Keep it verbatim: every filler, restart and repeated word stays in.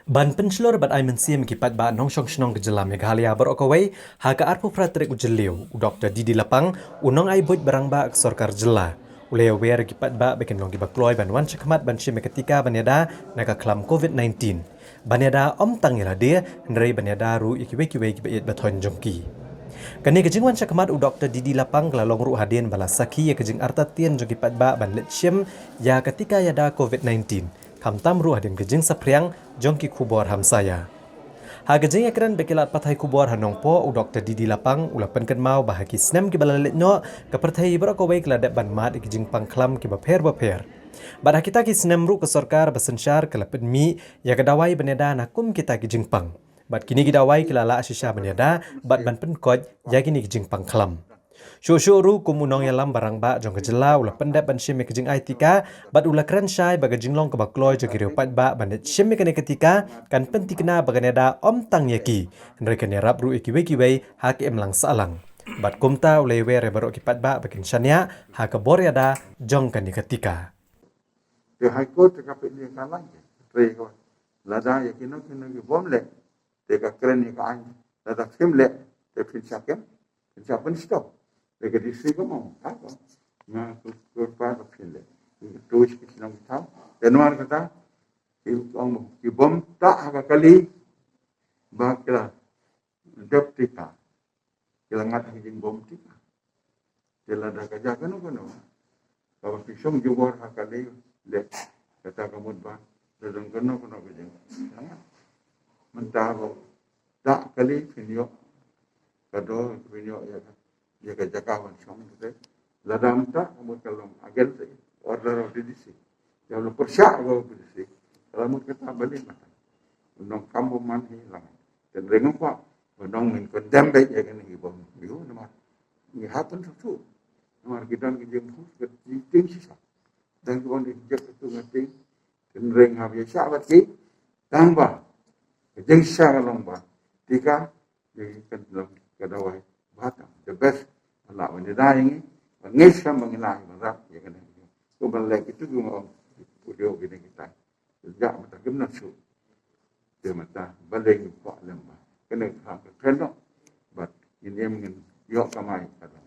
Ban pynshlur bad ai mynsiem ki paidbah nongshong shnong ka jylla Meghalaya baroh kawei, ha ka arphew phra tarik u Jylliew, u Doktor D D Lapang, u nongai buit ba rangbah ka sorkar jylla, u la ïawer ïa ki paidbah ba kin long kiba kloi ban wan shakhmat ban shim ïa ka tika ban ïada na ka khlam COVID nineteen. Ban ïada ym tang ïa lade, hynrei ban ïada ruh ïa kiwei kiwei kiba ïeit ba thoiñ jong ki. Kane ka jingwan shakhmat u Doktor D D Lapang ka la long ruh hadien ba la sakhi ïa ka jingartatien jong ki paidbah ban leit shim ïa ka tika ïada COVID nineteen, khamtam ruh hadien ka jingsaphriang jong ki khubor hamsaïa. Ha ka jingïakren bad ki lad pathai khubor ha Nongpoh, u Doktor D D Lapang u la pynkynmaw ba ha ki snem kiba la leit noh, ka pyrthei baroh kawei ka la dep ban mad ïa ki jingpang khlam kiba pher bapher. Bad ha kita ki snem ruh ka sorkar ba synshar ka la pynmih ïa ka dawai ban ïada na kum kita ki jingpang. Bad kine ki dawai ki la lah shisha ban ïada bad ban pynkoit ïa kine ki jingpang khlam. Shuh shuh ruh, kum u nongïalam ba rangbah jong ka jylla, u la pyndep ban shim ïa ka jingai tika, bad u la kren shai ba ka jinglong kaba kloi jong ki riew paidbah ban leit shim ïa kane ka tika kan pynthikna ba kan ïada ym tang ïa ki, hynrei kan ïarap ruh ïa kiwei kiwei ha ka imlang sahlang. Bad kumta u la ïawer ïa baroh ki paidbah ba kin shaniah ha ka bor ïada jong kane ka tika. Te High Court te ka pynlong ka lang ke. Te ka lada ïa kino kino ki bym leh, te ka kren ïa ka aiñ. Lada phim leh, te phin sa kem, phin sa pynstop. Te ka D C ka ong, ha ka, nga tu tu pa ka phin leh. Ki tu ki shnong ki thaw. Te namar kata, ki ong ki bym tah ha ka kali ba ki la dep tika. Ki la ngat ha ki jingbym tika. Te lada ka jaka kano kano, kaba phi shong jubor ha kali, leh, kata ka mut ba la don kano kano ka jing. Mynta ba da kali phin ïoh, ka dor phin ïoh ïa ka, ïa ka jaka ban shong te. Lada mynta ka mut ka long against the order of the D C, ïa la pyrshah ba D C, ka la mut kata balei mynta nongkam ba man hi lang. Te ring ba ba nong min condemn ba ïa kane ki bym ïoh namar ngi hap ban shu namar ki don ki jingpynshoi ka jingtieng shisha. Dang ki wan di jek tu nga tieng. Te ring hap ïa sha bad ki, tang ba ka jingshisha ka long ba tika, ïa kan long ka dawai ba tang the best. Ba lah ban ïada ïa ngi, ba ngi shisha ba ngi lah ban rap ïa kane. Ko ban leh kitu ki ong, u dei kine kita. Sejak mynta kim nang shu. Te mynta balei ngi kwah lem ba kane ka kham ka kren noh. Bad ngin im ngin ïoh kamai ka dang.